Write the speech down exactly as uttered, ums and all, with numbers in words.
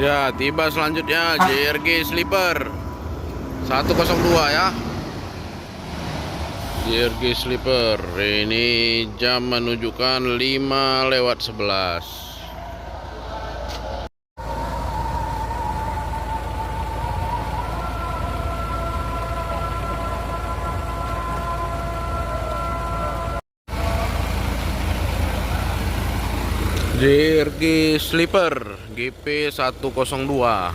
Ya, tiba selanjutnya J R G Sleeper satu kosong dua ya. J R G Sleeper, ini jam menunjukkan lima lewat sebelas. J R G Sleeper, G P satu kosong dua.